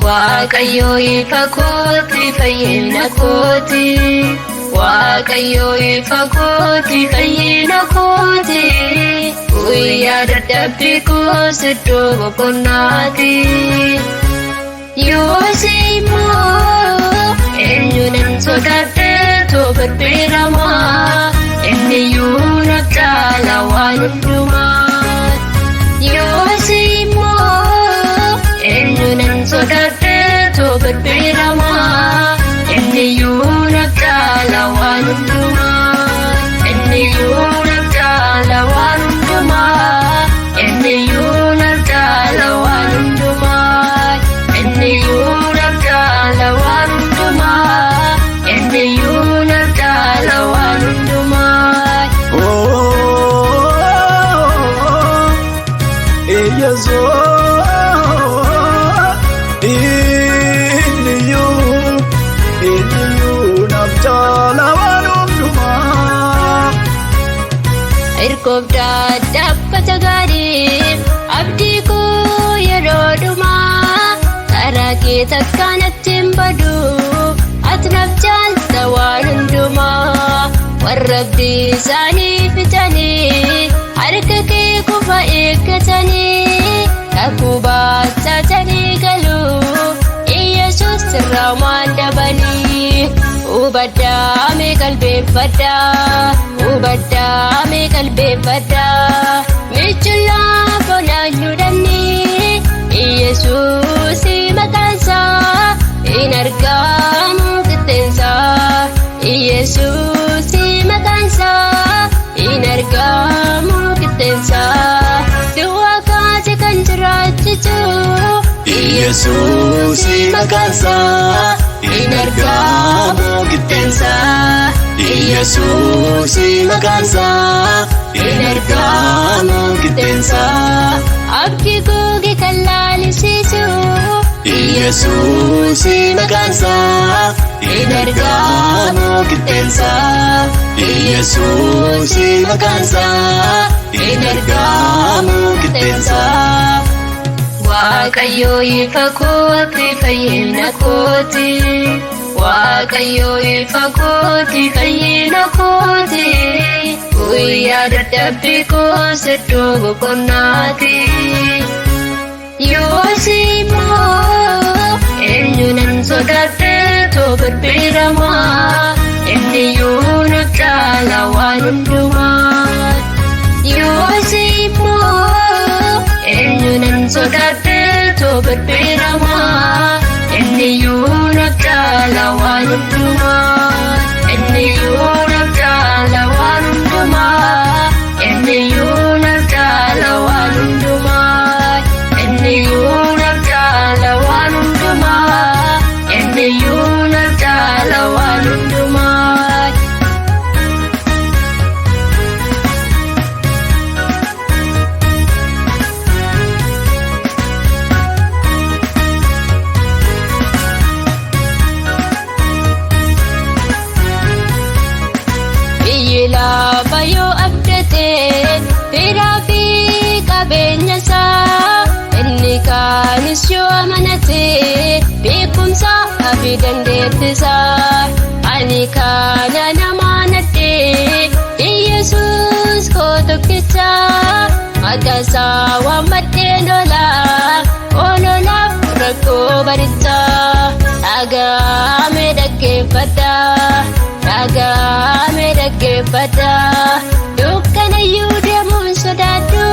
Waaqayyo ifa kooti fayyina kooti. Waaqayyo ifa kooti fayyina kooti. Guyyaa dadhabbii koos iddoo boqonnaati. Yoos immoo eenyuun sodaadheetu birbiramaa inni iyyuu na caala waan hundumaa. Yoos immoo eenyuun sodaadheetu birbiramaa inni iyyuu na caala waan hundumaa. Inni iyyuu na caala waan hundumaa. Inni iyyuu na caala waan hundumaa. Inni iyyuu na caala waan hundumaa. Inni iyyuu na caala waan hundumaa. Oh, Yesuus, inni iyyuu naaf caala waan hundumaa. Irkoof dhaabbata gaarii abdii koo yeroo dhumaa karaa kee takkaan hin badu ati naaf caalta waan hundumaa warra abdii isaanii fixanii harka kee kufa eeggatanii kakuu baattatanii galuu Iyesuus sirraa waan dhabanii hubaddaa mee qalbeeffadhaa hubaddaa mee qalbeeffadhaa michullaa fonaan hudhanni Iyesuus maqaansaa hin argamu qixxeensaa Iyesuus maqaansaa hin argamu qixxeensaa du'aa kaase kan jiraachisu Yesuus maqaansaa hin argamu qixxeensaa. Yesuus maqaansaa hin argamu qixxeensaa. Abdii goge kan laalisiisu Yesuus maqaansaa hin argamu qixxeensaa. Yesuus maqaansaa hin argamu qixxeensaa. Waaqayyo ifa kooti fayyina kooti. Waaqayyo ifa kooti fayyina kooti. Guyyaa dadhabbii koos iddoo boqonnaati. Yoos immoo eenyuun sodaadheetu birbiramaa inni iyyuu na caala waan hundumaa. Yoos immoo eenyuun sodaadheetu birbiramaa inni iyyuu na caala waan hundumaa. Inni iyyuu na caala waan hundumaa. Inni iyyuu na caala waan hundumaa. Inni iyyuu na caala waan hundumaa. Inni iyyuu na caala waan hundumaa. Biyyi lafa yoo abdate firaa fi qabeenya isaa inni kaanis yoo amanate beekumsa fi dandeettisaa ani kana nama nadhe Iyesuus koo tokkicha maqaa isaa waammadheen oola oololaaf rakkoo barichaa dhagaame dhaggeeffadha dhagaame dhaggeeffadha dukkanayyuu deemuun sodaadhu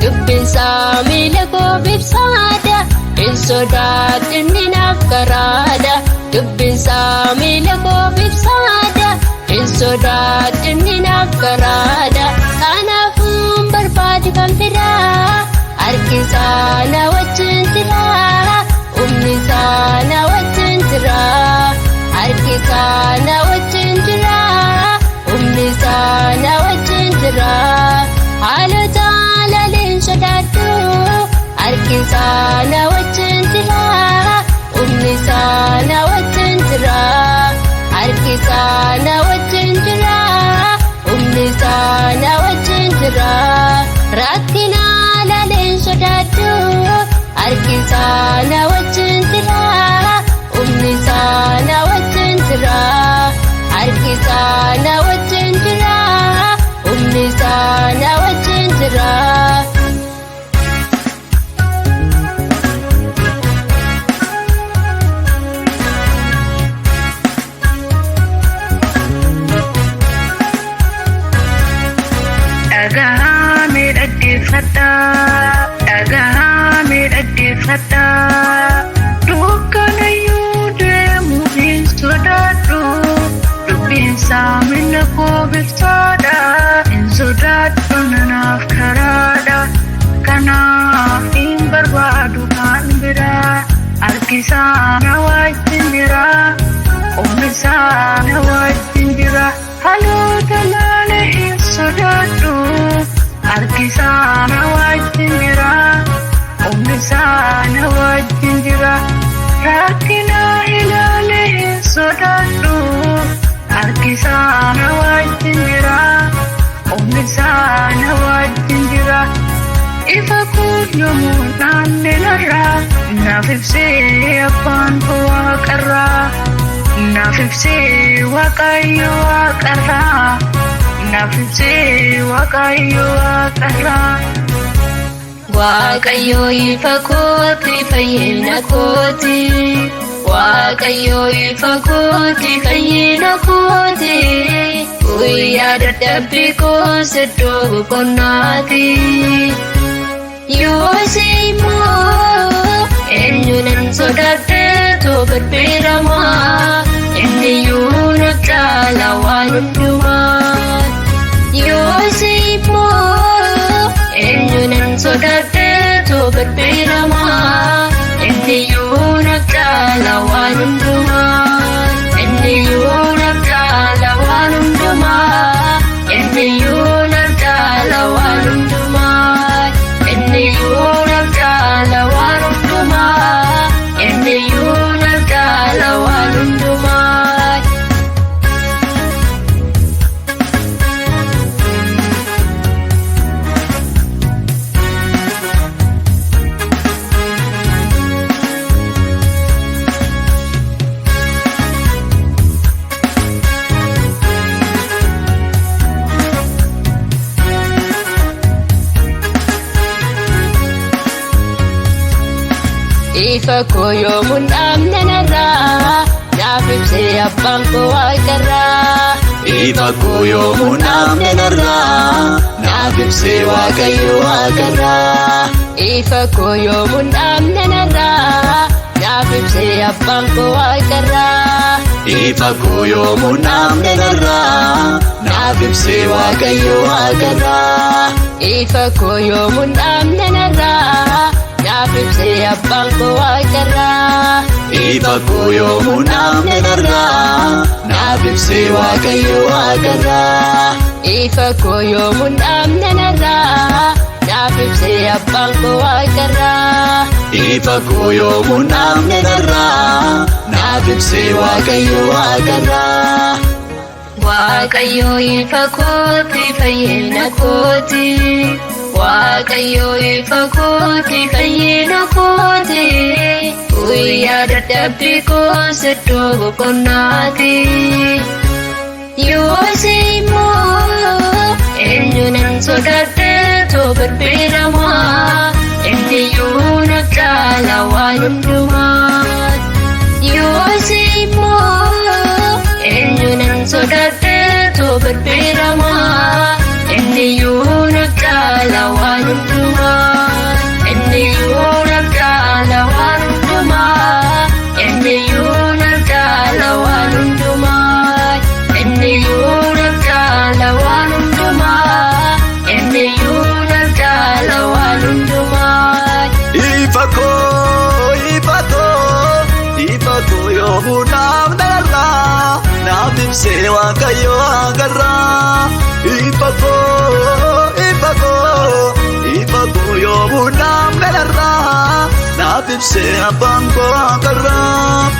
dubbinsaa miila koo ibsaadha hin sodaadhinni naaf karaadha dubbinsaa miila koo ibsaadha hin sodaadhinni naaf karaadha kanaafuun barbaadu kan biraa harki isaa na wajjin jira humni isaa na wajjin jira harki isaa na wajjin jira humni isaa na wajjin jira haalota laaleen sodaadhu harki isaa na wajjin jira humni isaa na wajjin jira harki isaa na wajjin jira humni isaa na wajjin jira rakkina laaleen sodaadhu harki isaa na wajjin jira. ibsaadha. Hin sodaadhu nanaaf karaadha. Kanaaf hin barbaadu kan biraa. Harkisaa na wajjin jira. Humni isaa na wajjin jira. Haloota laalee hin sodaadhu. Harkisaa na wajjin jira. Humni isaa na wajjin jira. Rakkina ilaalee hin sodaadhu. Harkisaa na wajjin jira. Humni isaa na wajjin jira. Ifa kun yommuu naannee narraa. Naaf ibsee abbaan koo waaqarraa. Naaf ibsee Waaqayyo waaqarraa. Naaf ibsee Waaqayyo waaqarraa. Waaqayyo ifa kooti fayyina kooti. Waaqayyo ifa kooti fayyina kooti. Guyyaa dadhabbii koos iddoo boqonnaati. Yoos immoo eenyu nan sodaadheetu birbiramaa. Inni iyyuu na caala waan hundumaa. Yoos immoo eenyu nan sodaadheetu birbiramaa. Inni iyyuu na caala waan hundumaa. Inni iyyuu na caala waan hundumaa. Inni iyyuu na caala waan hundumaa. Inni iyyuu na caala waan hundumaa. Inni iyyuu na caala waan hundumaa. Ifa koo yoomuun dhaabne narraa, naaf ibsee abbaan koo waaqarraa. Ifa koo yoomuu dhaabne narraa, naaf ibsee Waaqayyo waaqarraa. Ifa koo yoomuun dhaabne narraa, naaf ibsee abbaan koo waaqarraa. Ifa koo yoomuu dhaabne narraa, naaf ibsee Waaqayyo waaqarraa. Ifa koo yoomuun dhaabne narraa, naaf ibsee abbaan koo waaqarraa. Ifa koo yoomuu dhaabne narraa, naaf ibsee Waaqayyo waaqarraa. Ifa koo yoomuun dhaabne narraa, naaf ibsee abbaan koo waaqarraa. Ifa koo yoomuu dhaabne narraa, naaf ibsee Waaqayyo waaqarraa. Waaqayyo ifa kooti fayyina kooti. Waaqayyo ifa kooti fayyina kooti. Guyyaa dadhabbii koos iddoo boqonnaati. Yoos immoo eenyu nan sodaadheetu birbiramaa. Inni iyyuu na caala waan hundumaa. Yoos immoo eenyu nan sodaadheetu birbiramaa. Inni iyyuu na caala waan hundumaa. Inni iyyuu na caala waan hundumaa. Inni iyyuu na caala waan hundumaa. Inni iyyuu na caala waan hundumaa. Inni iyyuu na caala waan hundumaa. Ifa koo, ifa koo, ifa koo yoomuu dhaabne narraa, naaf ibsee Waaqayyo waaqarraa. Ifa koo, ifa koo, ifa koo yoomuu dhaabne narraa, naaf ibsee abbaan koo waaqarraa.